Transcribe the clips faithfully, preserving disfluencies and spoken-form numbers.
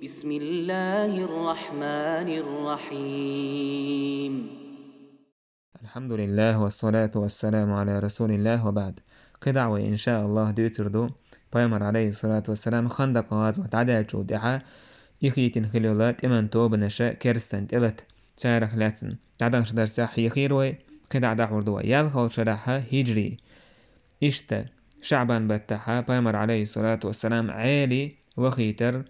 بسم الله الرحمن الرحيم. الحمد لله والصلاة والسلام على رسول الله وبعد. КхидӀа вай, иншааллахӀ, дуьйцур ду Пайхамар, алейхиссалату вассалам, Хандакъ гӀазот дӀадаьчул тӀаьхьа ихийтина хилла йола тӀеман тобанаша керстан тӀелата, царах лаьцна. ДӀадаханчу дарсехь хьехийра вай, кхидӀа дӀахьур ду вай. ЯлхалгӀачу шарахь хиджри, иштта, ШаӀбан баттахь Пайхамар, алейхиссалату вассалам, Ӏели вахийтар,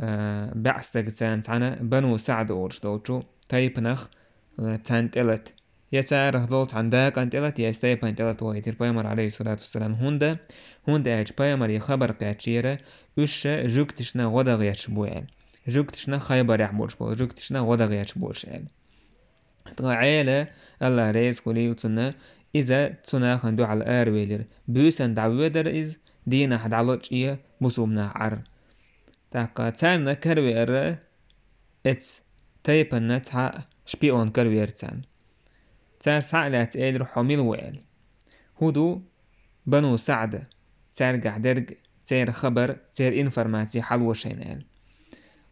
а, баьӀстагца цхьана Бану СаӀд олуш долчу тайпанах, а, царна тӀелата. Я царах долу цхьана дакъан тӀелата, я эс тайпан тӀелата вахийтира Пайхамар, алейхиссалату вассалам, хӀунда, хӀунда аьлча Пайхамаре хабар кхаьчнера, уьш ша жуьгташна гӀо дан гӀерташ бу аьлла. Жуьгташна, Хайбарехь болуш болу жуьгташна гӀо дан гӀерташ бу уьш аьлла. Ткъа Ӏела, Аллах реза хуьлийла цунна, иза цу нахана дуьхьал аравелира. Буьйсанна дӀавоьдара иза, дийнахь дӀало чӀе бусулба нах Ӏара. ТӀаккха царна каравеара, эцу тайпанна цхьа шпион каравеара царна. Цара схьа а лаьцна элира: «Хьо мила ву?» — аьлла. «ХӀун ду Бану СаӀд, цаьргахь дерг, церан хабар, церан информаци хьалаво шайна», — аьлла.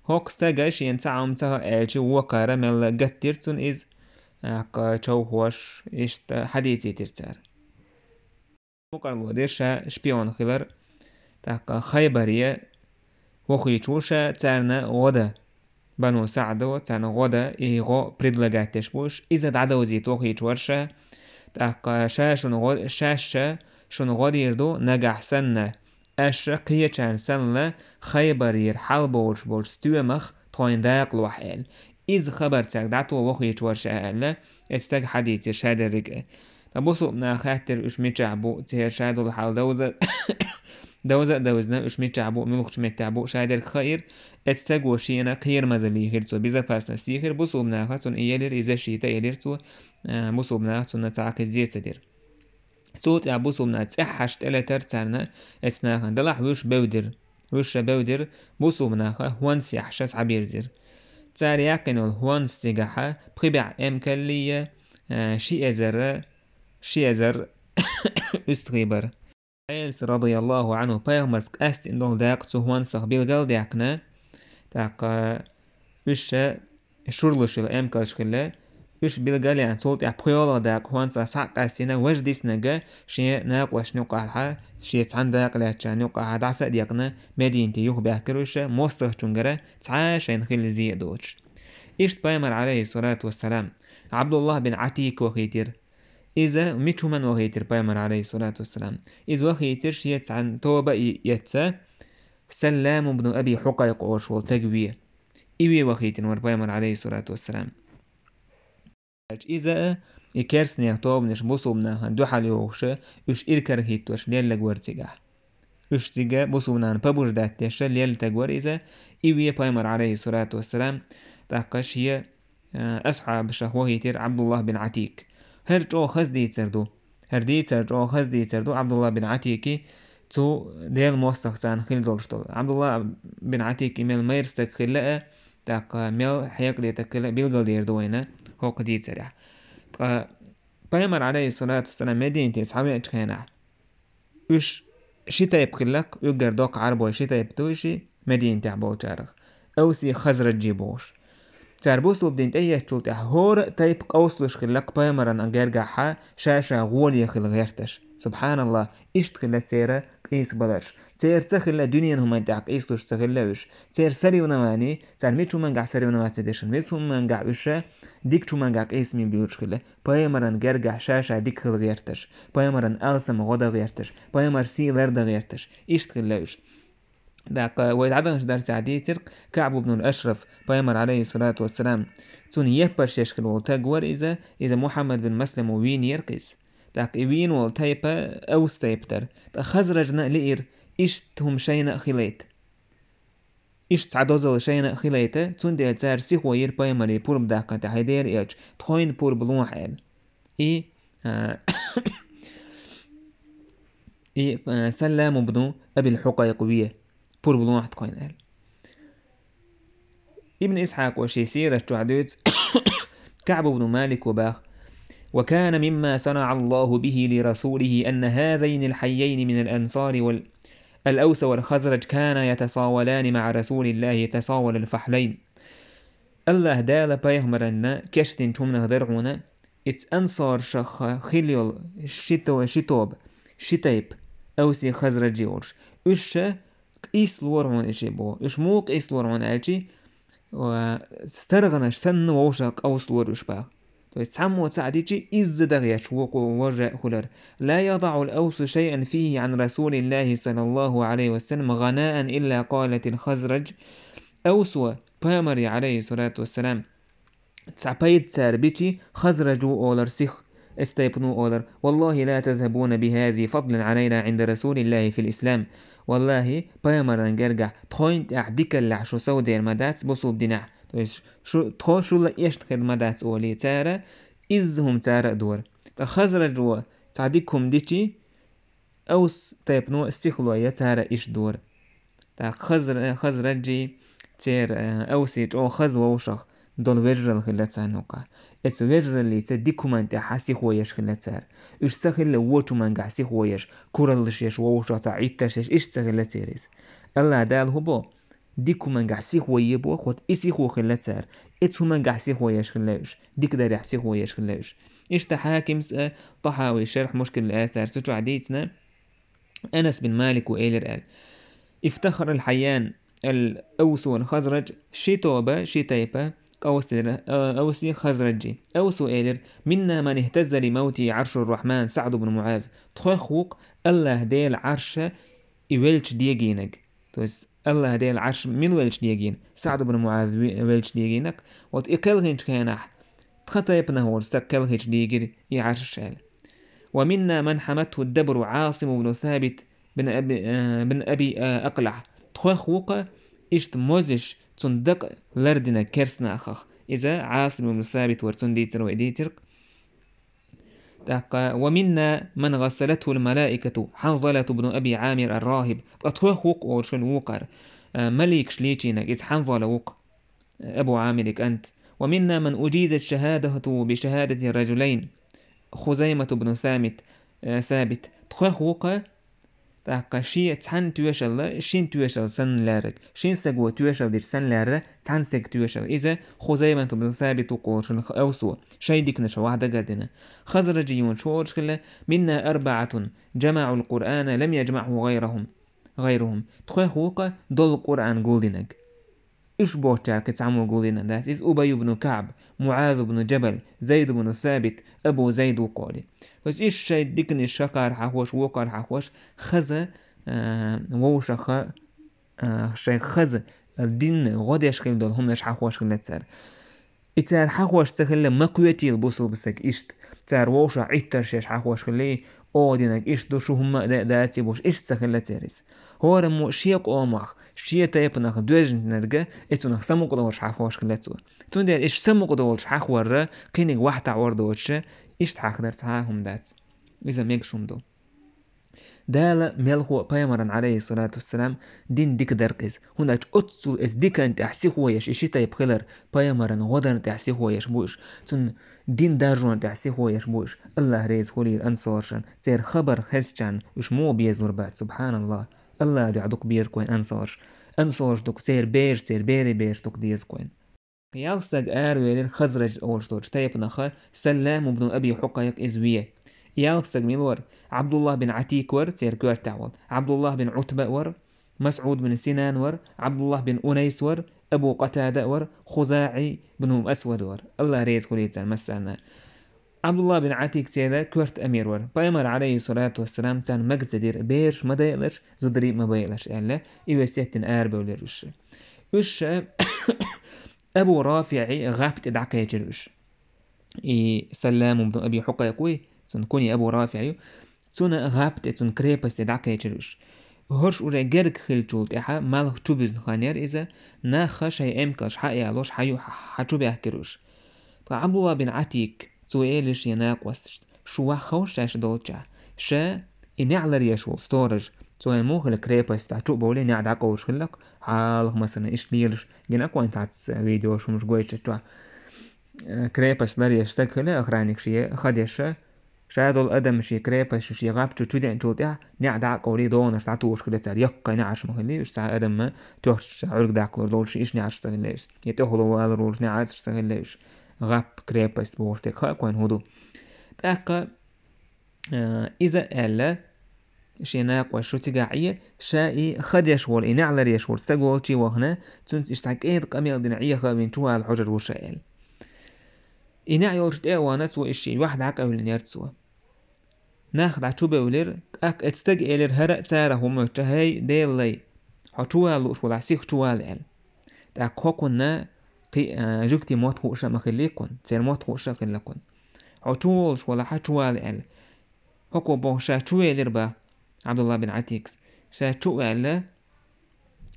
ХӀокху стага шена цхьа хӀума ца хаьа аьлча, вокхара мелла гаттира цунна иза, тӀаккха човхош, иштта хьадийцийтира цара. Мукъарло дира ша шпион хилар, тӀаккха Хайбаре вохуьйтуш ву ша царна гӀо дан. Бану СаӀдо царна гӀо дан, и гӀо предлагать деш бу уьш, иза дӀадовзийта вохуьйтуш вара ша, тӀаккха ша шуна гӀо, шаьш ша шуна гӀо дийр ду, нагахь санна, аша кхечарна санна, Хайбарера хьалабовлуш болчу стоьмах тхойна дакъалахь аьлла. Иза хабар цаьрга дӀато вохуьйтуш вара ша аьлла, эцу стага хьадийцира шадерриг а. Ткъа бусулба наха хаьттира, уьш мичахь бу, церан ша долу хьал довза, довза а довзина, уьш мичахь бу, муьлхачу меттехь бу, шадерг хаийра. Эцу стага шена кхерамазалла йихира цо, безопасность йихира, бусулба наха цунна и елира, и защита елира цо, а, бусулба наха цунна цхьа а хеза ца дира. Цул тӀаьхьа бусулба наха цӀеххьаш тӀелетара царна, эцу нахана делахь вуьш бевдира. Вуьш ша бевдира, бусулба наха хӀонсехь ша схьабирзира. Цара яьккхина йолу хӀонс цигахь пхи бӀе эмкалли я, а, ши эзар, ши эзар уьстагӀий бара. Ӏелас, радияллаху Ӏанху, пайхамарца къаьстина долу дакъа цу хӀонсах билгал а даьккхина, тӀаккха уьш ша шурлуш йолу эмкалш хилла, уьш билгал а яьхна, цул тӀаьхьа пхоьалгӀа дакъа хӀонсах схьа а къаьстина, важа диснарг шен накъосташна юкъахь, шен цхьана дакъа лаьцначарна юкъахь дӀаса а декъна, Мединате юхабаьхкира уьш, мостагӀчуьнгара цхьа а шайна хилла зе а доцуш. Иштта пайхамар, алейхиссалату вассалам, Абдуллах бин Атик вахийтира. Иза мича хӀуманна вахийтира пайхамар, алейхиссалату вассалам? Иза вахийтира шен цхьана тоба а эцна, Саллам ибн Аби Хьукъайкъ олуш волу стаг ве. И ве вахийтина вара пайхамар, алейхиссалату вассалам. Иза а, и керстанех тобанаш бусулба нахана дуьхьал йогӀуш, уьш иракарахӀиттош леллаг вара цигахь. Уьш цига бусулба нахана побуждать деш лелла стаг вара иза, и ве пайхамар, алейхиссалату вассалам, тӀаккха шен, а, асхьабашах вахийтира Абдуллах бин Атик. ХӀара чӀогӀа хаза дийцар ду. ХӀара дийцар чӀогӀа хаза дийцар ду Абдуллах бин Атики, цу Делан мостагӀ царна хилла долуш долу. Абдуллах бин Атик и мел майра стаг хилла а, тӀаккха мел хьекъале стаг хилла а билгалдийр ду вайна хӀокху дийцарехь. Ткъа пайхамар, алейхиссалату вассалам, Мединате схьавеачу хенахь, уьш ши тайпа хиллакх, уггар доккха Ӏарбой ши тайпа ду уьш, Мединатехь болчарах, Авси, Хазраджи бохуш. Цара бусулба дин тӀеэцчул тӀаьхьа хӀора а тайпа къовсалуш хиллакх пайхамаран гергахь, ша-ша гӀоле хила гӀерташ. Субханаллах, иштта хилла церан къийсабаларш. Церан ца хилла дуьненан хӀуманна тӀехь къийсалуш ца хилла уьш. Церан соревновани, цара мича хӀумангахь соревноваться дешан, мича хӀумангахь уьш дикачу хӀумангахь къийсаме буьйлуш хилла. Пайхамаран гергахь ша-ша дика хила гӀерташ, пайхамаран алсам гӀо дан гӀерташ, пайхамар сий лардан гӀерташ. Иштта хилла уьш. ТӀаккха вай дӀадаханчу дарсехь дийцира Каъб ибн Ашраф, пайхамар, алейхиссалату вассалам, цунна еппарш еш хилла волу стаг вара иза, иза Мухьаммад бин Маслама вийнера-кх иза. ТӀаккха и вийна волу тайпа Авс тайпа дара. Ткъа Хазраджна а лиира, иштта хӀума шайна а хилийта. Иштта цхьа дозалла шайна а хилийта, цундела цара сихо йира пайхамаре пурба даккхана тӀехь, хӀай Делан элча, тхойна пурба лохьа аьлла. И, а, и, а, Саллам ибн Абил Хьукъайкъ ве, пурба лохьа тхойна аьлла. Ибн Исхьакъо шен сират чохь дуьйцу, Каъб ибн Малико баха: «وكان مما صنع الله به لرسوله أن هذين الحيين من الأنصار وال-، الأوس والخزرج كانا يتساولان مع رسول الله تساول الفحلين. Аллаха Дала пайхамарна кечдинчу хӀуманах дара хьуна, иза ансаршах хилла йолу ши то-, ши тоба, ши тайпа, Авси, Хазраджи олуш. Уьш ша къийсалора хьуна и ши боху. Уьш муха къийсалора хьуна аьлчи, ва старгӀанаш санна вовшах къовсалора уьш баха. То есть цхьаммо цхьаъ дичи, изза дагӀа еш вукху вожа хуьлар. لا يضع الأوس شيئا فيه عن رسول الله صلى الله عليه وسلم غناء إلا قالت الخزرج. Авсо пайхамаре, عليه الصلاة والسلام, цхьа пайда цара бичи, Хазраджо олар сих, эс тайпано олар: والله لا تذهبون بهذه فضلا علينا عند رسول الله في الإسلام. Валлахи, пайхамаран гергахь тхойн тӀехь дикаллехь шу сов дер ма дац бусулба динехь. То есть шу, тхо шула эшна хир ма дац олий цара, изза хӀума цара а дора. Ткъа Хазраджо цхьа дика хӀума дичи, Авс тайпано сихло я цара иш дора. ТӀаккха Хазра-, Хазраджи церан, э, Авси чӀогӀа хаза вовшах долу вежаралла хилла царна юкъахь. Эцу вежараллица дика хӀуманна тӀехь сихо еш хилла цара. Уьш ца хилла вочу хӀумангахь сихо еш, кураллаш еш, вовшах цхьа Ӏиттарш еш, иштта ца хилла церан иза. Аллаха Дала хӀун бо? Дика хӀумангахь сихо е боху, вот и сихо хилла цара. Эцу хӀумангахь сихо еш хилла уьш, дика дарехь сихо еш хилла уьш. Иштта Хьакимс а, Тахьави шарх Мушкилул Асар цу чохь дийцина, Анас бин Малико элира аьлла: افتخر الحيان الأوس والخزرج, ши тоба, ши тайпа, къовсира, а, Авси, Хазраджи. Авсо элира: منا من اهتز لموته عرش الرحمن سعد بن معاذ. Тхох ву-кх Аллаха Делан Ӏарша и велча дегийнарг. То есть Аллаха Делан Ӏарш мила велча дегийна? СаӀд ибн МуӀаз ве-, велча дегийнарг. Вот и кхелхинчу хенахь тхан тайпанах волу стаг кхелхича дийгира и Ӏарш аьлла. ومنا من حمته الدبر عاصم بن ثابت بن أبي، آه، بن أبي، آه، أقلح. Тхох ву-кха иштта мозиш цунна дакъа лардинарг керстанахах. Иза Ӏасим ибн Сабит вара, цунна дийцира вай дийцира-кх. ТӀаккха: ومنا من غسلته الملائكة حنظلة بن أبي عامر الراهب. Ткъа тхох ву-кха олуш хилла вукхара, а, маликаш лийчийнарг, иза Хьанзала ву-кха, Абу Амиран кӀант. ومنا من أجيزت شهادته بشهادة رجلين، خزيمة بن ثابت، а, Сабит. Тхох ву-кха ТӀаккха шен цхьана тоьшалла, шина тоьшалла санна лаьрриг. Шина стага тоьшалла дича санна лаьрра, цхьана стага тоьшалла. Иза Хузаймат ибн Сабит ву-кх олуш хилла авсо, шайн диканаш ваха дагардина. Хазраджи юнаш олуш хилла: منا أربعة جمعوا القرآن لم يجمعه غيرهم، غيرهم. Тхох ву-кха долу Къуръан гулдинарг. Уьш бохучара кхин цхьаммо гулдина дац. Иза Убай ибн КаӀб, МуӀаз ибн Джабал, Зайд ибн Сабит, Абу Зайд ву-кх олий. То есть уьш шайн диканаш хӀокхара хьахош, вокхара хьахош, хаза, а, вовшаха, а, шайн хаза дин гӀо деш хилла долу хӀуманаш хьахош хилла цара. И цара хьахош ца хилла, ма кхетийла бусулба стаг иштта. Цара вовшах Ӏиттарш еш хьахош хилла, оха динарг иштта ду, шу хӀумма а де-, даций бохуш, иштта ца хилла церан иза. ХӀораммо шен къомах, шен тайпанах доьжнарг, и цунах самукъадолуш хьахош хилла цо. Цундела иштта самукъадолуш хьахварра, кхиниг вахьтахь ор доцуша, иштта хьахдара цхьа а хӀума дац. Иза мегаш хӀума ду. Дала мелхо а пайхамаран, Ӏалайхиссалату вассалам, дин дика дар-кх иза. ХӀунда аьлча оццул иза диканна тӀехь сихо еш, и ши тайпа хилар, пайхамаран гӀодарна тӀехь сихо еш бу уьш, цунна дин даржонна тӀехь сихо еш бу уьш. АллахӀ реза хуьлийла ансоршна, церан хабар хезчарна уьш муха безалур бац, субхьаналлахӀ. АллахӀан дуьхьа дукха беза-кх вайн ансорш. Ансорш дукха, церан бераш, церан берийн бераш дукха деза-кх вайн. Ялх стаг аравелира Хазраж олуш долчу тайпанах, Саллам ибн Аби Хьукъайкъ иза ве. Ялх стаг мила вара? ӀабдуллахӀ бин Ӏатик вара, церан коьртехь волу, ӀабдуллахӀ бин Ӏутба вара, МасӀуд бин Синан вара, ӀабдуллахӀ бин Унайс вара, Абу Къатада вара, ХузаӀи бин Асвад вара. АллахӀ реза хуьлийла царна массарна. ӀабдуллахӀ бин Ӏатик церан коьрта амир вара. Пайхамар, Ӏалайхиссалату вассалам, царна мага ца дира, бераш ма дайалаш, зударий ма байалаш аьлла, и весет дина арабевлира уьш. Уьш Абу РафиӀи гӀап тӀе дӀакхечира уьш. И Саллам ибн Аби Хьукъайкъ вуй, цуьнан куни Абу РафиӀ ю, цуьнан гӀап тӀе, цуьнан крепосте дӀакхечира уьш. ХӀорш уре герга хиллачул тӀаьхьа малх чубуьзна хан яра иза, нахха шайн эмкалш хьа а ялош, хьа ю-, хьа чубаьхкира уьш. Ткъа ӀабдуллахӀ бин Ӏатик, цо элира шен накъосташца: шу ваха ховша шаьш долчохь? Ша и неӀ ларъеш волу сторож, цо вайн муха хилла крепостехь чу а бовлий, неӀ дӀакъовлуш хилла-кх, хьалха массарна иштта лелаш, гина-кх вайн цхьацца видеош, хӀумаш гойтучохь. Э, крепость ларъеш стаг хилла, охранник шен ха деш, Ша долу адам шен крепость чу, шен гӀап чу чу деъначул тӀаьхьа, неӀ дӀа а къовлий, догӀанаш дӀатухуш хилла цара, яккхий неӀарш ма хиллий уьш, цхьа адам тоьхча Ӏуьрг даккхалур долуш, иштта неӀарш ца хилла уьш, я тӀехула валур волуш неӀарш ца хилла уьш, гӀап, крепость бохуш дерг хаьа вайна хӀун ду. ТӀаккха, а, иза аьлла, шен накъост шу цигахь Ӏе, ша и ха деш волу, и неӀ ларъеш волу стаг волчу вахана, цуьнца иштта цхьа кӀеда къамел дина Ӏеха а вина чувала хьожур ву ша аьлла. И неӀ йолчу тӀе а вахана, цо и шен юьхь дӀакъевлина яра цо. Нах дӀа чу бевлира, тӀаккха оцу стага элира хӀара а царах хӀума моьттуш: «ХӀей, Делан лай, хьо чувала лууш валахь, сиха чувала», – аьлла. ТӀаккха хӀокхунна кхин а жуьгтийн мотт хууш а ма хиллий кхунна, церан мотт хууш а хилла кхунна. «Хьо чу волуш валахь, чувала», – аьлла. ХӀокхо боху ша чу велира бах, Ӏабдулла бин Ӏатикас. Ша чу а ваьлла,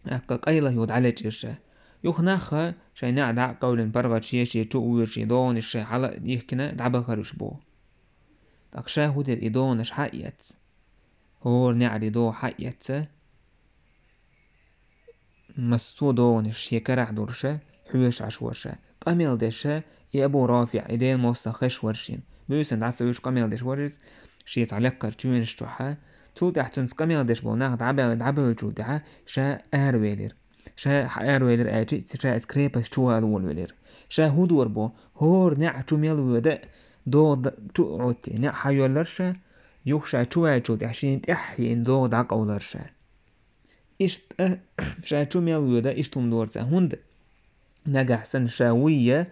тӀаккха къайлаха юха дӀалечкъира ша. Юха нах а шайн неӀ дӀа а къевлина, паргӀат шен-шен чу а воьдуш, шен догӀанаш шайн хьала а дихкина, дӀабахара уьш боху. ТӀаккха ша хӀун дира и догӀанаш хьа а эцна? ХӀора неӀарий догӀа хьа а эцна, массо а догӀанаш шен карахь долуш а, хьоьжуш Ӏаш вара ша. Къамел деш а и Абу РафиӀ, и Делан мостагӀа хезаш вара шена. Буьйсанна дӀа ца вуьжуш къамел деш вара иза, шен цхьа лекхара чоьнаш чохь а. Цул тӀаьхьа цуьнца къамел деш болу нах дӀабевлла, дӀабевллачул тӀаьхьа ша аравелира. Ша аравелира аьлча, ша оцу крепость чу вала волавелира. Ша хӀун дора боху, хӀора неӀ чу мел воьду а, догӀа д-, чу а Ӏоттий, неӀ хьайоьллира ша, юха ша чу ваьллачул тӀаьхьа шена тӀаьхьа еана догӀа дӀакъовлира ша. Иштта ша чу мел воьду а, иштта хӀума дора цара. ХӀунда нагахь санна ша вуй а,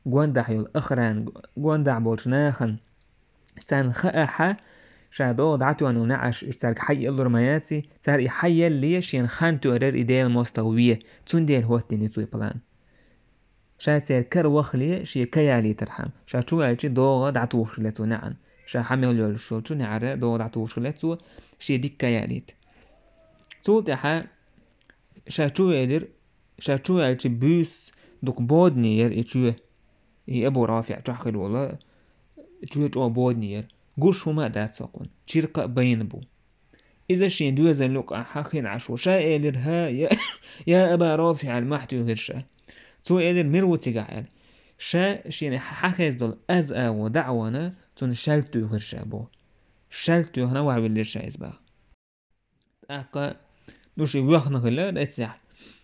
гондахь йолу охрана, гондахь болчу нахана царна хаахь, ша догӀа дӀатоьхна йолу неӀарш уьш цаьрга хьайиллур ма яций, цара и хьайелле, шена хан тоьар яра и Делан мостагӀа вен, цундела хӀоттийна цо и план. Ша церан кара вахале, шен ка ялийтархьама, ша чу ваьлча догӀа дӀатухуш хилла цо неӀарна. Ша хьа мел йоьллуш йолчу неӀара догӀа дӀатухуш хилла цо, шен дика ка ялийта. Цул тӀаьхьа ша чу велира, ша чу ваьлча буьйса дукха бодане яра и чоь, и Абу РафиӀ чохь хилла волу чоь чӀогӀа бодане яра. Гуш хӀума а дац хӀокхунна, чиркха а байна бу. Иза шен доьзална юкъахь хьахийна Ӏаш ву. Ша элира: «ХӀа, я, я Аба РафиӀ», – аьлла, мохь туьйхира ша. Цо элира: «Мила ву цигахь?» – аьлла. Ша шена хьахезна долу аз агӀо дӀа а вахана, цунна шаьлта туьйхира ша боху. Шаьлта туьйхина вахьа виллира ша иза баха. ТӀаккха, ну, ши воьхна хилла эццехь.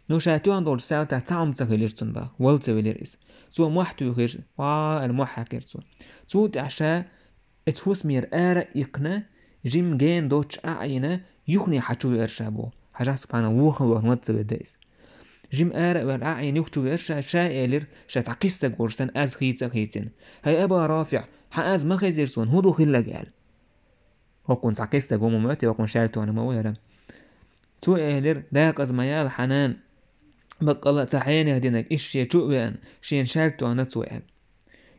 Ну, ша тоьхна долчу салтехь цхьа хӀума ца хилира цунна баха, вала ца велира иза. Цо мохь туьйхира, ва аьлла мохь хьаькхира цо. Цул тӀаьхьа ша оцу хӀусамера ара а иккхина, жимма гена доццуш а Ӏийна, юххе хьа чу веара ша боху. Хьажахь, субхьаналла, вохна вохна вала ца ведда иза. Жимма ара а ваьлла, а Ӏийна юха чу веара ша, ша элира, ша цхьа кхин стаг волуш санна, аз хийца а хийцина: «ХӀай, Аба РафиӀ, хьан аз ма хезира суна, хӀун ду хилларг?» – аьлла. ХӀокхунна цхьа кхин стаг ву ма моьттий, хӀокхунна шаьлта тоьхна ма ву хӀара. Цо элира: «Дакъаза ма яла, хьан нана, баккъала а цхьа хьенех динарг иштта шен чу а веана, шена шаьлта тоьхна цо», – аьлла.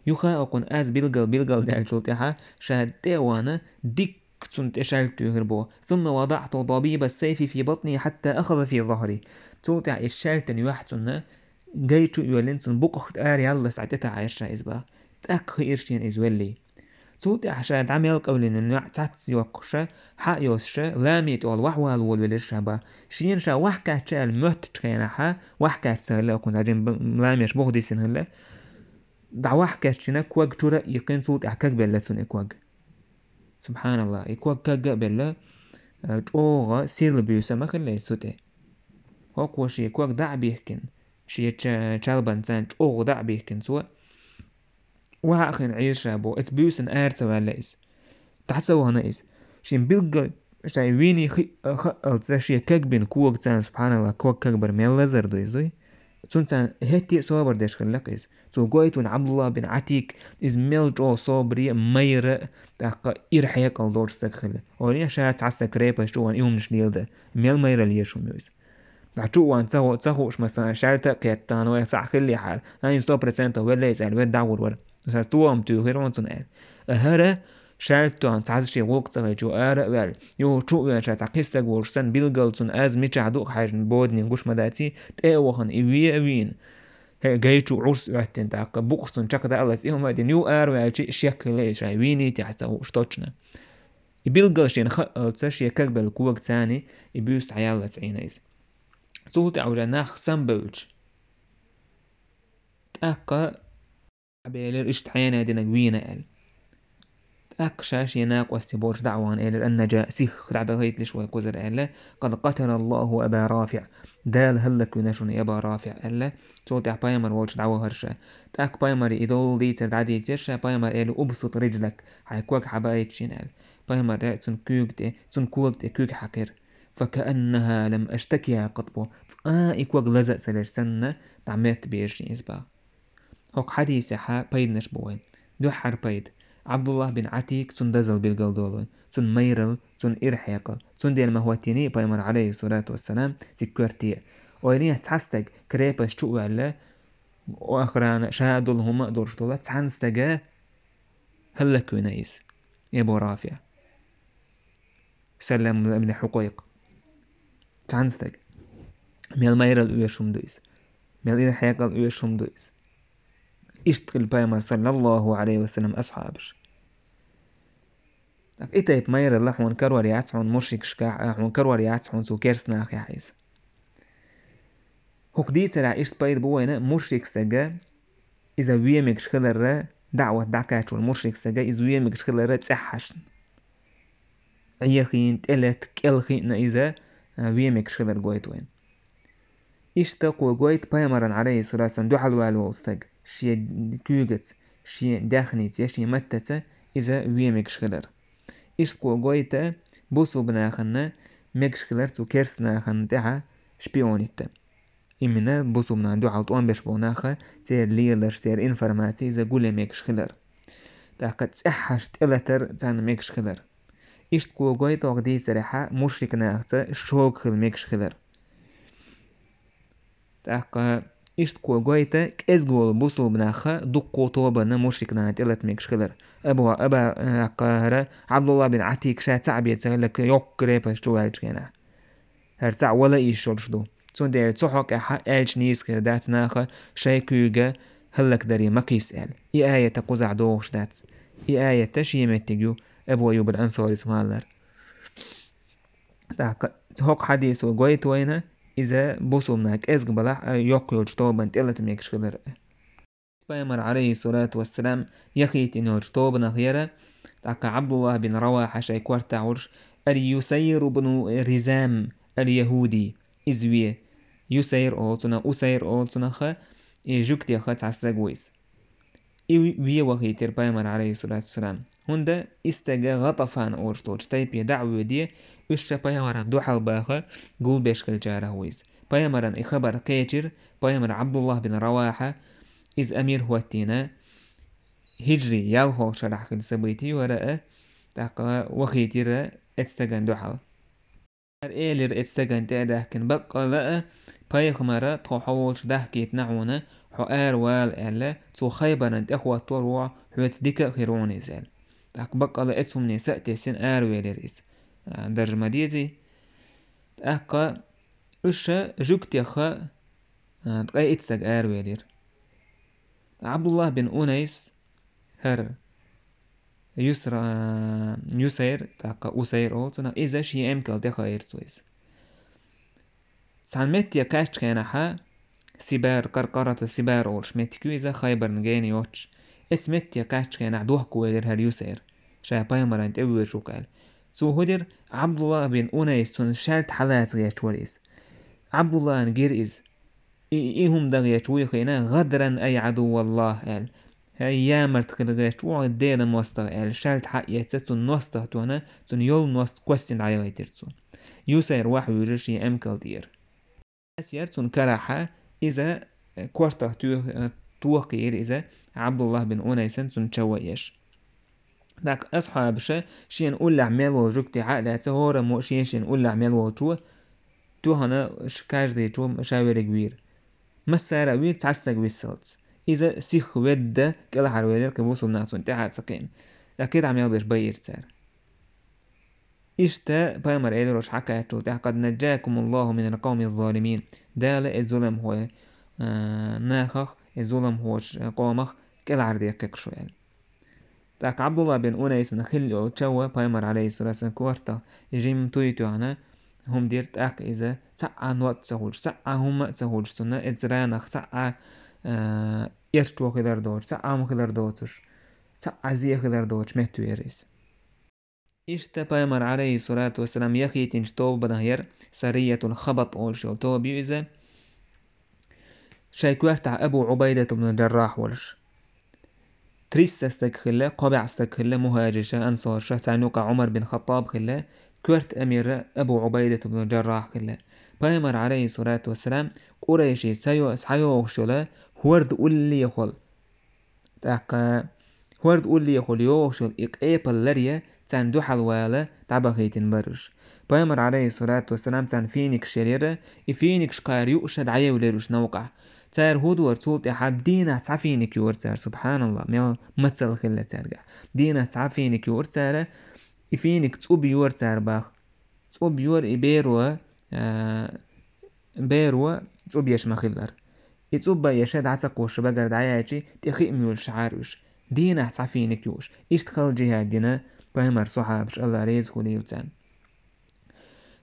Юха а хӀокхунна аз билгал-билгал даьллачул тӀаьхьа ша тӀе а вахана, дикка цунна тӀе шаьлта туьйхира боху. «ثم وضعت ضبيب السيف في بطني حتى أخذ في ظهري». Цул тӀаьхьа иза шаьлтан юьхь цунна гай чу а йоьллина, цунна букъах ара яллалц дӀа тӀетаӀийра ша иза баха. ТӀаккха хиира шена иза веллий. Цул тӀаьхьа ша дӀа мел къевлина неӀ цхьацца йоккхуша, хьа а йоссуша, ламе тӀехула вахьа вала волавелира ша баха. Шена ша вахьа кхаьчча аьлла моьттучу хенахьа, вахьа каьчча ца хилла хӀокхунна, цхьа жимма ламеш буха дисина хилла. ДӀа вахьа кечйина, ког чура а йиккхина, цул тӀаьхьа кагбелла цунна и ког. Субханалла, и ког кагга а белла, э, чӀогӀа сирла буьйса ма хилла иза цу тӀе. ХӀокхо шен ког дӀа а бихкина, шен ча-, чалбан царна чӀогӀа дӀа а бихкина цо, вахьа а хиъна Ӏийра ша боху, оцу буьйсанна ара ца ваьлла иза. ДӀа ца вахана иза. Шен билггал шайн вийний хи-, хаалца шен кагбина кога царна, субханалла, ког кагбар мел лазар ду иза, дуй? Цунна царна хӀетте а собар деш хилла-кх иза. Цо гойту вайна Ӏабдулла бин Ӏатик, иза мел чӀогӀа собаре а, майра а, тӀаккха ира хьекъал долуш стаг хилла. Ойла е, ша цхьа стаг крепость чу вахана и хӀуманаш леладан, мел майралла езаш хӀума ю иза. ДӀа чу а вахана ца ху-, ца хууш, масала, шаьлта а кхеттана, вай схьа хиллехьара, ай, сто процентов велла иза аьлла, ведда дӀагӀур вара. Сан тоам туьйхира вон цунна аьлла. ХӀара шаьлта тоьхна цхьаьзза шен гӀуллакх ца хилча, ара а ваьлла, юха чу а веана, ша цхьа кхин стаг волуш санна, билггал цунна аз мичахь ду-кх хьаьжна боданийн гуш ма дац, тӀе а вахана, и ве а вийна, хӀе, гай чу Ӏурс а хӀоьттина, тӀаккха букъаш цунна чекхдааллалц и хӀума а дина, юха ара ваьлча а шек хилла иза шайн вийний техьа ца хууш точно. И билггал шена хаалца шен кагбелла кога царна и буьйса дӀаяллалц Ӏийна иза. Цул тӀаьхьа уже нах самабевлча, тӀаккха белира иштта хьенех динарг вийна аьлла. ТӀаккха ша шен накъостий болчу дӀа а вахана элира: «Ан-Наджа, сихха дӀадахийталаш вай кхузара», — аьлла. «Къад къатала Аллаху Аба РафиӀ, Дала хӀаллаквина шуна Аба РафиӀ», — аьлла. Цул тӀаьхьа пайхамар волчу дӀавахара ша. ТӀаккха пайхамаре и долу дийцар дӀадийцира ша, пайхамар элира: «Убсут риджлак, хьайн ког хьабаийта шена», — аьлла. Пайхамара цуьнан куьйга тӀе, цуьнан кога тӀе куьг хьаькхира. «Факааннаха лам аштакиха къатбу», цкъа а и ког лаза а ца леш санна, дӀа метта безаш иза баха. ХӀокху хьадисехь пайданаш бу вайн. Дуьххьара пайда. Ӏабдуллахь бин Ӏатик, цуьнан дозалла билгалдолу вайн. Цуьнан майралла, цуьнан ирхьекъал. Цундела ма хӀоттийний пайхамар, Ӏалайхиссалату вассалам, цигахь коьртехь. Ойла, цхьа стаг крепость чу а ваьлла, охрана, ша долу хӀума а долуш долу, цхьана стага хӀаллаквина иза, Абу РафиӀ. Салам ибн Хьукъайкъ. Цхьана стага. Мел майралла оьшуш хӀума ду иза. Мел ирхьекъал оьшуш хӀума ду иза. Иштта хилла пайхамар, саллаллаху Ӏалайхи ва саллам, асхьабаш. ТӀаккха и тайпа майралла хьуна карор яц хьуна мушрикашкахь, а, хьуна карор яц хьуна цу керстанахехь иза. ХӀокху дийцарехь иштта пайда бу вайна: мушрик стага иза вен мегаш хиларра, даӀват дӀакхаьчна волу мушрик стага иза вен мегаш хиларра цӀеххьашна. Ӏехийна, тӀелетта, кӀелхиъна иза, а, вен мегаш хилар гойту вайна. Иштта кхо гойту пайхамаран, Ӏалайхиссалату вассалам, дуьхьал ваьлла волу стаг, шен куьйгаца, шен даьхница я шен маттаца иза вен мегаш хилар. Иштта кхо гойту бусулба нахана мегаш хилар цу керстанахана тӀехьа шпионитта. Именно бусулба нахана дуьхьал тӀом беш болу наха, церан лелаш, церан информаци иза гулъян мегаш хилар. ТӀаккха цӀеххьаш тӀелатар царна мегаш хилар. Иштта кхо гойту хӀокху дийцарехь мушрик нахаца шога хила мегаш хилар. ТӀаккха иштта кхо гойту кӀезиг волу бусулба наха дуккха а тобанна мушрик нахана тӀелата мегаш хилар. Абу, Аба, тӀаккха хӀара Ӏабдуллахь бин Ӏатик ша цхьаъ бен ца хилла, йоккха крепость чу ваьллачу хенахь. ХӀара цхьаъ вала йиш йолуш ду. Цундела цу хьокъехь аьлча нийса хир дац наха шайн куьйга хӀаллакдаре ма кхисса аьлла. И аят кхузахь догӀуш дац. И аят шен меттиг ю, Абу Айюб ал-Ансарис ма-аллара. ТӀаккха хӀокху хьадисо гойту вайна, иза бусулба нах кӀезиг балахь а йоккха йолчу тобанна тӀелата мегаш хилар. Пайхамар, Ӏалайхиссалату вассалам, яхийтина йолчу тобанах яра, тӀаккха Ӏабдуллахь бин Равахьа шайн кортахь волуш, ал-Юсайр ибн Ризам ал-Яхуди, иза ве. Юсайр олу цунах, Усайр олу цунах, и жуьгтех цхьа стаг ву иза. И ве вахийтира пайхамар, Ӏалайхиссалату вассалам. ХӀунда и стага ГӀатафан олуш долчу тайпе дӀа а воьдий, уьш ша пайхамарна дуьхьал баха гулбеш хиллачарах ву иза. Пайхамарна и хабар кхечира, пайхамар Ӏабдуллахь бин Равахьа, иза амир хӀоттийна, хӀиджри ялхолгӀа шарахь хилла событие ю хӀара а, тӀаккха вахийтира эцу стагана дуьхьал. Цара элира эцу стагана тӀе а даьхкина: «Баккъала а, пайхамара тхо хьо волчу дахкийтина хьуна, хьо ара вала», — аьлла, цо Хайбарна тӀехӀоттор ву, хьоьца дика а хир ву хьуна иза аьлла. ТӀаккха баккъала а эцу хӀумане са а тесина аравелира иза. А, даржа ма дезий. ТӀаккха уьш жуьгтех, а, ткъе итт стаг аравелира. Ӏабдуллахь бин Унайс, хӀара Юсра-, Юсайр, тӀаккха Усайр олу цунах, иза шен эмкал тӀе хайра цо иза. Цхьана метте кхаьччу хенахьа, Сибар, Къаркъарата Сибар олуш меттиг ю иза, Хайбарна гена йоцуш. Эцу метте кхаьччу хенахь дохковелира хӀара Юсайр, ша пайхамарна тӀе воьжуш ву-кх аьлла. Цо хӀун дира, Ӏабдуллахь бин Унайс цунна шаьлта хьалаца гӀерташ вара иза. Ӏабдуллахьна гира иза. И, и хӀума дан гӀерташ вуй хиъна, «ГӀадран ай Ӏадуваллахь», — аьлла. «ХӀай, ямарта хила гӀерташ ву хьо Делан мостагӀа», — аьлла, шаьлта хьаэца, цунна ност а тоьхна, цунна йолу ност костина дӀаяхийтира цо. Юсайр вахьа вуьйжира шен эмкал тӀера. Ас яра цунна карахьа, иза, э, кортах туьх-, э, тохкийра иза, Ӏабдуллахь бин Унайсан цунна чавва еш. ТӀаккха асхьабаша шена уллехь мел волу жуьгтехьа а лаьцна, хӀораммо шен-шена уллехь мел волчо тоьхна, ш-, каждыйчо ша верриг вийра. Массара а вийра, цхьа стаг виссалц. Иза сихха ведда, кӀелхьарвелира, кхин бусулба нах цунна тӀаьхьа а ца кхиъна. ТӀаккха кхидӀа мел беш байира цара. Иштта пайхамар элира уьш хьакхаьччул тӀаьхьа: «Къад наджжакумуллаху минал къавмиз-залимин». Дала и зуламхой, а, нахах, и зуламхочу къомах кӀелхьардеккхи-кх шу аьлла. ТӀаккха Ӏабдуллахь бин Унайсана хилла йолу чавва пайхамар, Ӏалайхиссалату вассалам, кортах жимма туй тоьхна, хӀума дира, тӀаккха иза цхьа а ноц ца хуьлуш, цхьа а хӀума а ца хуьлуш, цунна эцу ранах цхьа а, а, эрчо хилар доцуш, цхьа а хӀума хилар доцуш, цхьа а зе хилар доцуш меттавера иза. Иштта пайхамар, алейхиссалату вассалам, яхийтинчу тобанах яра Сариятул Хабат олуш йолу тоба ю иза. Шайн коьртахь Абу Ӏубайдат ибн Джаррахь волуш. Триста стаг хилла, кхо бӀе стаг хилла, мухӀажирша, ансарша, царна юкъахь Ӏумар бин Хаттаб хилла, коьрта амира Абу Ӏубайдат ибн Джаррахь хилла. Пайхамар, алейхиссалату вассалам, къурайшийн схьайо-, схьайогӀуш йолу хӀорда уллехула. ТӀаккха хӀорда уллехула йогӀуш йолу и къепалла ларъян царна дуьхьал вала дӀабахийтина бара уьш. Пайхамар, алейхиссалату вассалам, царна финикаш елира, и финикаш кхара юуш дӀаевлира уьш новкъахь. Цара хӀун дора цул тӀаьхьа? Дийнахь цхьа финик йора цара, субханаллах, мел мацалла хилла цаьргахь. Дийнахь цхьа финик йора цара, и финик цӀуб йора цара баха. ЦӀуб йора и беро, а, беро цӀуб еш ма-хиллара. И цӀуб а еш дӀа ца кхуссуш багара дӀаяьлча, тӀе хи а муьйлуш хьара уьш. Дийнахь цхьа финик юуш. Иштта хала джихӀад дина пайхамар сахьабаш, Алла реза хуьлийла царна.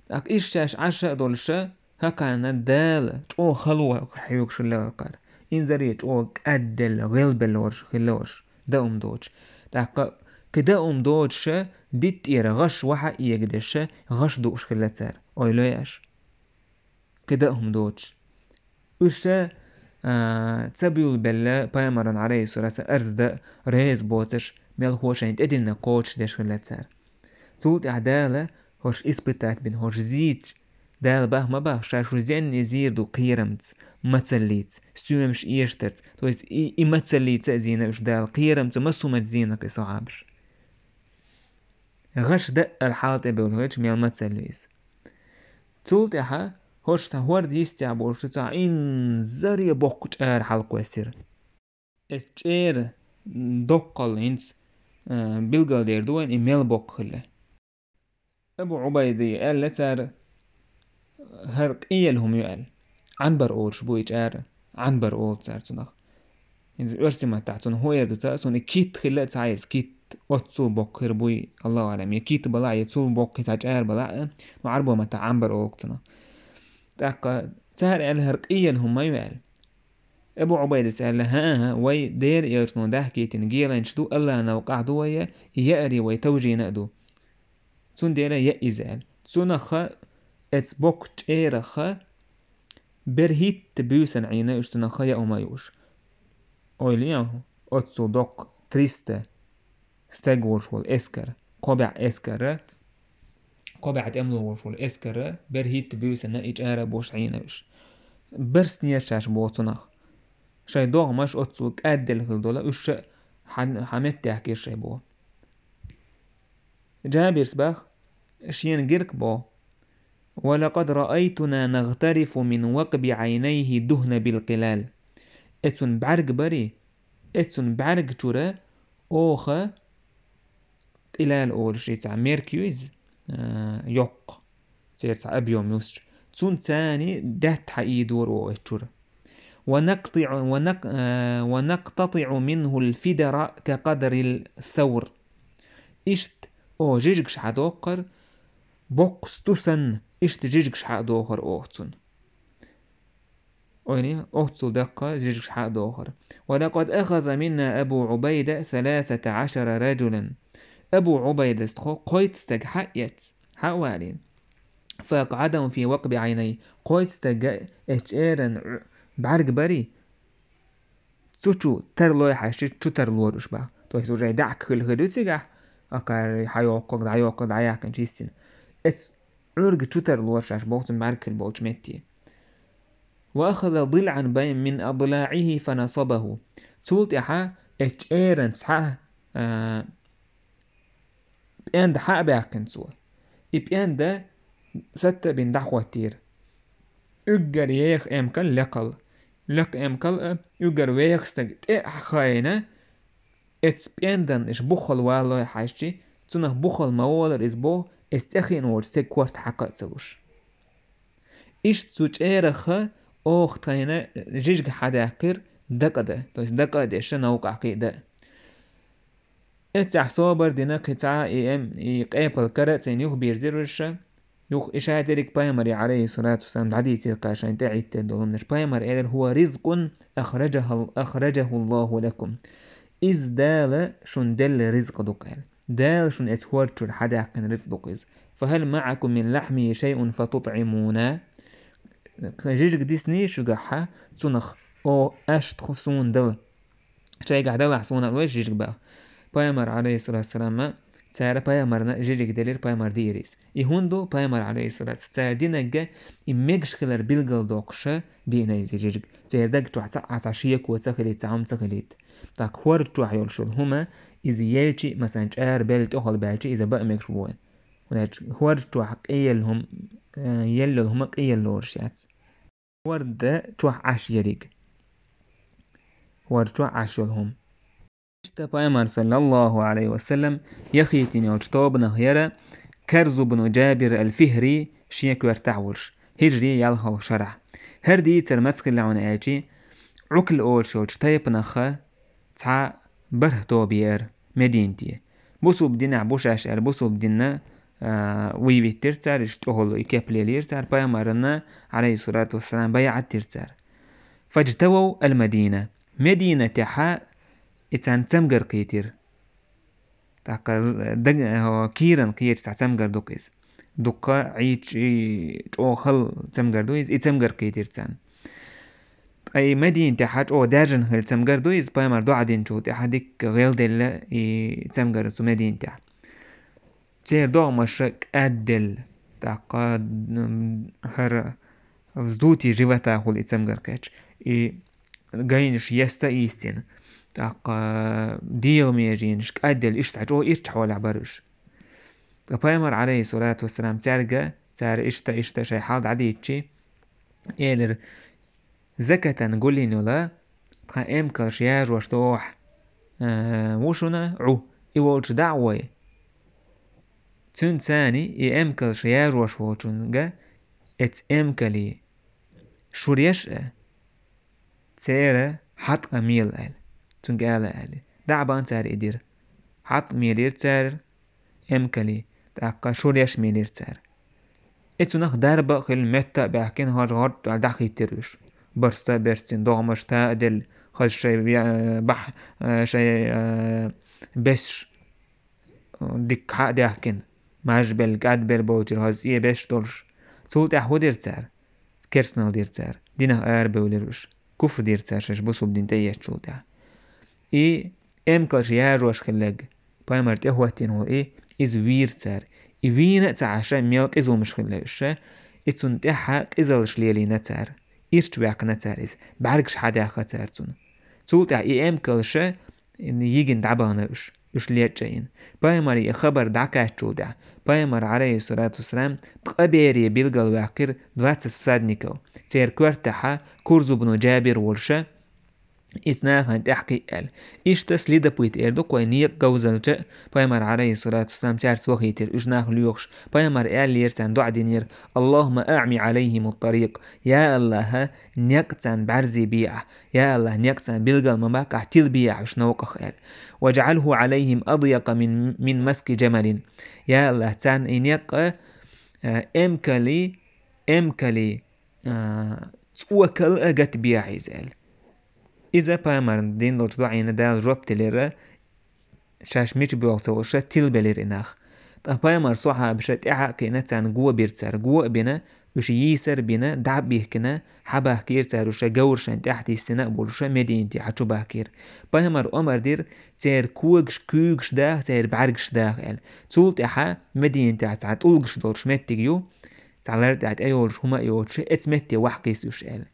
ТӀаккха иштта шаьш Ӏаш а долуша, хӀокхарна Дала чӀогӀа хало хьоьгуш хилла хӀокхара. Инзаре чӀогӀа кӀадделла, гӀелбелла хилла уьш, дан хӀума доцуш. ТӀаккха кхин дан хӀума доцуша, диттера гӀаш вахьа эгадеша, гӀаш дууш хилла цара. Ойла йо аш. Кхин дан хӀума доцуш. Уьш, а, ца буьйлабелла пайхамаран, алейхиссалату вассалам, арз дан реза боцуш, мелхо шайн тӀединна кхочушдеш хилла цара. Цул тӀаьхьа Дала хӀорш испытать бина, хӀорш зийца, Дала баха ма баха, ша шу зенна зийр ду кхерамца, мацаллица, стоьмаш эшатарца, то есть и, и мацаллица а зийна уьш Дала, кхерамца массо хӀуманца зийна кхин сахьабаш. ГӀаш дан аьлла хьала тӀе бевлла хилча, мел мацалла ву иза. Цул тӀаьхьа хӀорш цхьа хӀорда йистехь болуш цхьа инзаре боккха чӀара хьалакхоьссира. Эс чӀера доккхал хӀинца, а, билгалдер ду вайн и мел боккха хилла. Абу Ӏубайди аьлла цара, хӀара къелла хӀума ю аьлла. Ӏанбар олуш бу и чӀара, Ӏанбар олу цара цунах. ХӀинца оьрсийн маттахь цунах хӀун эр ду ца, цунна и кит хилла а ца хьайса, кит оццул боккха хир буй, Аллаху аӀлам, я кит балахь, я цул боккха, цхьа чӀара балахь, ну, Ӏарбойн маттахь Ӏанбар олу цунах. ТӀаккха цара аьлла, хӀара къелла хӀума ма ю аьлла. Абу Ӏубайдас аьлла, хӀан-хӀа, вай Делан элчано дахкийтина геланчаш ду, Аллахьан новкъахь ду вай, и яаре вай товжийна а ду. Цундела яа иза аьлла. Цунах, эцу боккхачу чӀерах, берхӀитта буьйсанна Ӏийна уьш, цунах яа хӀума юуш. Ойла е, оццул доккха триста стаг волуш волу эскар, кхо бӀе эскара, кхо бӀе тӀемало волуш волу эскара, берхӀитта буьйсанна и чӀара беш Ӏийна уьш. Берстинера шаьш боху цунах. Шайн догӀмаш оццул кӀадделла хилла долу, уьш ша хьан-, хьан меттехкира шайн боху. Джабирс бах, шена гирг бо: «ولقد رأيتنا نغترف من وقب عينيه دهن بالقلال». Эцун бӀаьрг барий, эцун бӀаьрг чура оха къилал олуш, и цхьа мерк ю иза, а, йоккха, церан цхьа объём юсча. Цун цани даьтта хьаийдора оха эцу чура. «ونقطع، ونق-، а, ونقتطع منه الفدر كقطع الثور». Иштта, о, жижигаш хьадоккхура, боккха сту санна, иштта жижигаш хьадохура оха цунна. Ойла е, оццул даккха жижигаш хьадохура. «ولقد أخذ منا أبو عبيدة ثلاثة عشر رجلا». Абу Ӏубайдас тхо кхойтта стаг хьаэцна, хьа а валийна. «فأقعدهم في وقب عينيه». Кхойтта стаг эцу чӀеран бӀаьрг барий, цу чу тарлой хьаьжча, чу тарлора уьш бах. То есть уже даьӀахк хилла хир ю цигахь, акхари хьайоккхаг, дӀайоккхаг, дӀаяьккхинчу йиссина. Эцу Ӏуьрга чу тарлора шаьш боху цуьнан бӀаьрг хилла болчу метте. «وأخذ ضلعا بين من أضلاعه فنصبه». Цул тӀаьхьа эцу чӀеран схьа, а, пӀенда хьа а баьккхина цо. И пӀенда сатта а бина дӀахӀоттийра. Уьггар еха эмкал лекхал. Лекха эмкал а, уьггар веха стаг тӀе а хайна, эцу пӀендан иша буххал валлой хьаьжчи, цунах буххал ма волара иза боху, эцу тӀехиъна волчу стеган корта хьакха а ца луш. Иштта цу чӀераха оха тхайна жижиг хьадаьккхира дакъа дан, то есть дакъа а деш, ша новкъахь кхин а дан. Эццехь собар дина кхин цхьа а и эм, и къепал кара а цӀена юхабирзира уьш ша. Юха и ша дерриг пайхамаре, алейхиссалату вассалам, дӀадийцира кхара шайн тӀе Ӏиттар долу хӀуманаш. Пайхамар элира: «هو رزق أخرجه، أخرجه الله لكم». Иза Дала шуна делла ризкъ ду-кх аьлла. Дала шуна эцу хӀорда чуьра хьадаьккхина рицкъ ду-кх иза. «فهل معكم من لحمه شيء فتطعمونا؟» Жижиг диснийша шуьгахь, цунах, о, аш тхо суна дала. Шайгахь далахь суна а лой жижиг баха. Пайхамар, алейхиссалату вассалам, цара пайхамарна жижиг делира, пайхамар диира иза. И хӀунда ду пайхамар, алейхиссалату, цара динарг и мегаш хилар билгалдоккхуш диъна иза жижиг. Церан даг чохь цхьа а цхьа шеко ца хилийта, цхьа хӀума ца хилийта. ТӀаккха хӀорда чохь йолуш йолу хӀума, иза елча, масалан, чӀара белла тӀехула баьлча, иза баа мегаш бу вайн. ХӀунда аьлча хӀорда чохь къелла хӀума, э, елла йолу хӀума къелла лоруш яц. ХӀорда чохь Ӏаш ерриг. ХӀорда чохь Ӏаш йолу хӀума. Иштта пайхамар, саллаллаху алейхи ва саллям, яхийтина йолчу тобанах яра Карзу бну Джабир аль-Фихри, шен коьртахь волуш, хӀижри ялхалгӀа шарахь. ХӀара дийцар маца хилла хьуна аьлчи, Ӏукла олуш йолчу тайпанах цхьа бархӀ тоба яра Мединате. Бусулба динехь бу шаьш аьлла, бусулба динна, а, вуй виттира цара, иштта тӀехула и кеп лелийра цара, пайхамарна, алейхиссалату вассалам, байӀат дира цара. Фаджтавав аль-Мадина. Мединатехьа и царна цамгар кхийтира. ТӀаккха даг-, о, кийран кхеташ цхьа цамгар ду-кх иза. Дуккха Ӏийча, и чӀогӀа хала цамгар ду иза, и цамгар кхийтира царна. Ткъа и Мединатехьа чӀогӀа даьржина хилла цамгар ду иза, пайхамар доӀа динчул тӀаьхьа дикка гӀелделла и цамгар цу Мединатехь. Церан догӀмаша кӀадделла, тӀаккха, м, хӀара вздутие живота хуьлу и цамгар кхетча. И гайнаш еста йистина, тӀаккха дегӀан меженаш кӀадделла, иштта чӀогӀа ирча хьолехь бара уьш. Ткъа пайхамар, алейхиссалату вассалам, цаьрга, цара иштта, иштта шайн хьал дӀадийцчи, элира: «Закатан гулйина йола, тхан эмкалш яжош дохьа, а, ву шуна Ӏу, и волчу дӀа а вой». Цуьнан царна и эмкалш яжош волчунга эца эмкали шура еш а, церан хьатӀа мела аьлла. Цуьнга ала аьлла. ДӀа а бан цара и дира. ХьатӀа мелира цара, эмкали, тӀаккха шура еш мелира цара. И цунах дарба а хилла, метта а баьхкина, хӀорш гӀорта дӀахиттира уьш. Барста а берстина, догӀмаш та а делла, хаза шайн я-, бахь-, шайн, а, бесаш дикка хьа а даьхкина, мажбелла, кӀадбелла болчуьра хаза цӀе бесаш долуш. Цул тӀаьхьа хӀун дира цара? Керстанал дира цара, динах арабевлира уьш, куфр дира цара шаьш бусулба дин тӀеэцчул тӀаьхьа. И эмкалш яжош хилларг, пайхамар тӀехӀоттийна волу и, иза вийра цара. И вийна а ца Ӏаш, мел къизалмаш хилла уьш, и цунна тӀаьхьа къизаллаш лелийна цара. Ирча ваьккхина цара иза, бӀаьргаш хьадаьхна цара цунна. Цул тӀаьхьа и эмкалша йигина дӀабахна уьш, уьш лечкъийна. Пайхамаре и хабар дӀакхаьччул тӀаьхьа, пайхамар, алейхиссалату вассалам, ткъа бере билгалваьккхира двадцать всадников, церан коьртахьа Курзу бну Джабир волуша, иза нахана тӀаьхьакхиъ аьлла. Иштта следопыт эр ду-кх вай, некъа говзалча, пайхамар, алейхиссалату вассалам, цаьрца вахийтира, уьш нах лоьхуш. Пайхамар аьллера царна, доӀа динера: «Аллахумма аъми алейхимут тарикъ». Я Аллахь, некъ царна бӀаьрзе бе ахь. Я Аллахь, некъ царна билгал ма баккхахь, тила бе ахь уьш новкъах аьлла. «Ваджъалху алейхим адйакъа мин, мин маски джамалин». Я Аллахь, царна и некъ, а, эмкали, эмкали, а, цӀокал а гатбе ахь иза аьлла. Иза пайхамарна дина долчу доӀина Дала жоп делира, шаьш мича боьлху ца волуш, тилабелира и нах. Ткъа пайхамар сохьабаша тӀаьхьа а кхиъна, царна го бира цара. Го а бина, уьш йийсар а бина, дӀа а бихкина, хьабахкийра цара уьш, говрашна тӀаьхьа тиссина а болуш, Мединате хьачубахкийра. Пайхамар омар дира, церан когаш куьйгаш даха, церан бӀаьргаш даха аьлла. Цул тӀаьхьа Мединатехь цхьа тӀулгаш долуш меттиг ю, цхьа лар тӀехь тӀейолуш хӀума а йоцуш, эцу метте вахь кхийса уьш аьлла.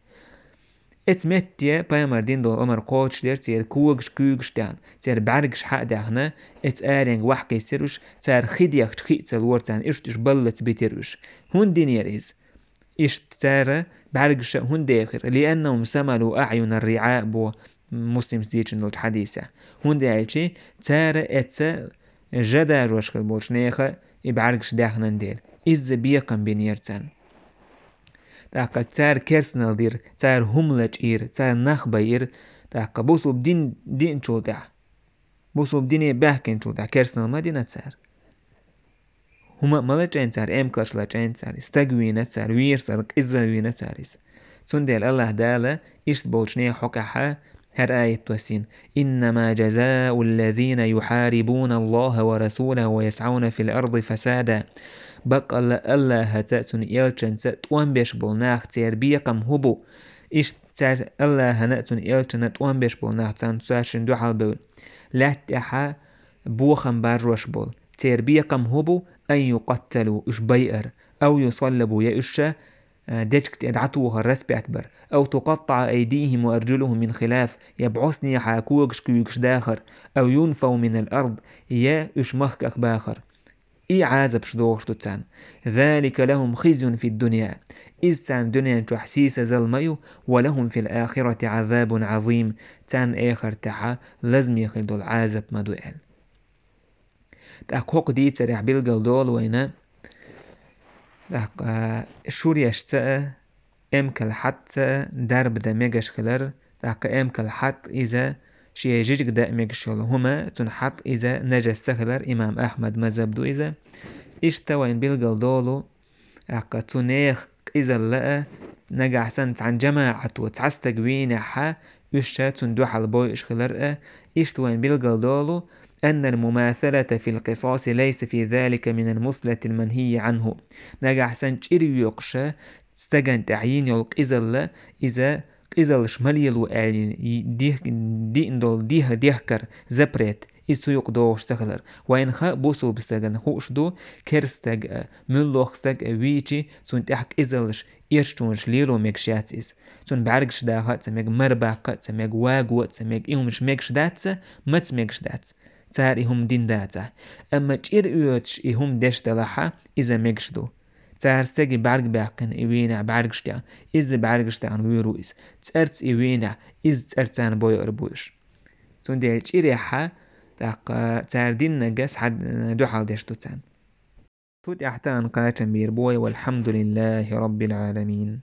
Эцу метте пайхамар дина долу омар кхочушдира, церан когаш куьйгаш даьхна, церан бӀаьргаш хьа а даьхна, эцу аренга вахь кхийсира уьш, цара хи дехча хи а ца лора царна, иштта уьш баллаца битира уьш. ХӀунда динера иза? Иштта цара бӀаьргаша хӀунда дехира? «Лианнахум самалу аъюнар риъа», бо Муслимс дийцина долчу хьадисехь. ХӀунда аьлча цара эца жа дажош хила болчу нехан и бӀаьргаш даьхнан дела. Изза бекхам бинера царна. ТӀаккха цара керстанал дира, цара хӀума лачкъийра, цара нах байира, тӀаккха бусулба дин диъначул тӀаьхьа, бусулба дине баьхкинчул тӀаьхьа керстанал ма дина цара. ХӀума а ма лачкъийна цара, эмкалш лачкъийна цара, стаг вийна цара, вийра цара, къиза вийна цара иза. Цундела Аллахь Дала иштта болчу нехан хьокъехьа ХӀара аят доссийна: «إنما جزاء الذين يحاربون الله ورسوله ويسعون في الأرض فسادا». Баккъалла Аллахьаца а, цуьнан элчанца а тӀом беш болу нах, церан бекхам хӀун бу? Иштта цара Аллахьана а, цуьнан элчанна а тӀом беш болу нах, царна цара шуна дуьхьал бевлла, лаьтта тӀехь бохам баржош болу. Церан бекхам хӀун бу? «أن يقتلوا», уьш байар, «أو يصلبوا», я уьш ша, а, дечка тӀе дӀатухар, распять бар, «أو تقطع أيديهم وأرجلهم من خلاف», я бӀостанехьа когаш куьйгаш дахар, «أو ينفوا من الأرض», я уьш махках бахар. И Ӏазапаш догӀуш ду царна. «ذلك لهم خزي في الدنيا». Иза царна дуьнен чохь сийсазалла ма ю, «ولهم في الآخرة عذاب عظيم». Царна эхартехь лазаме хир долу Ӏазап ма ду аьлла. ТӀаккха хӀокху дийцарехь билгал долу вайна, тӀаккха шуръешца а, эмкал хьатаца а дарба дан мегаш хилар, тӀаккха эмкал хьатӀа иза шен жижиг дан а мегаш йолу хӀума, цунна хьатӀа иза нажас ца хилар, имам Ахьмад мазхаб ду иза. Иштта вайна билгал долу, тӀаккха цу нехан къизалла а, нагахь санна цхьана жамаӀато цхьа стаг вийнехь, уьш ша цунна дуьхьал бойуш хилар а, иштта вайна билгал долу: «أن المماثلة في القصاص ليس في ذلك من المثلة المنهي عنه». Нагахь санна чӀир йоькъуш стагана тӀехь йина йолу къизалла, иза къизаллаш ма лело аьлла йи-, дих-, диъна долу дих-, дехкар, запрет, иза цу юкъа догӀуш ца хилар. Вайна хаьа, бусулба стагана хууш ду, керста стаг а, муьлхха стаг а вийчи, цунна тӀехь къизаллаш, эрчонаш лело мегаш яц иза. Цунна бӀаьргаш даха а ца мега, мара баккха а ца мега, ваго а ца мега, и хӀуманаш мегаш дац, маца мегаш дац. Цара и хӀума дина дацахь. Амма чӀир оьцуш и хӀума деш далахь, иза мегаш ду. Цара стеге бӀаьрг баьккхина и вийнехь бӀаьргаш тӀехь, иза бӀаьргаш тӀехь вуьйр ву иза. ЦӀарца и вийнехь, иза цӀарца бойур бу уьш. Цундела чӀирехь, тӀаккха цара диннарг схьа дуьхьал деш ду царна. Цу тӀехь тахана кхачам бийр бу вай, валхьамдулиллахи раббил Ӏаламин.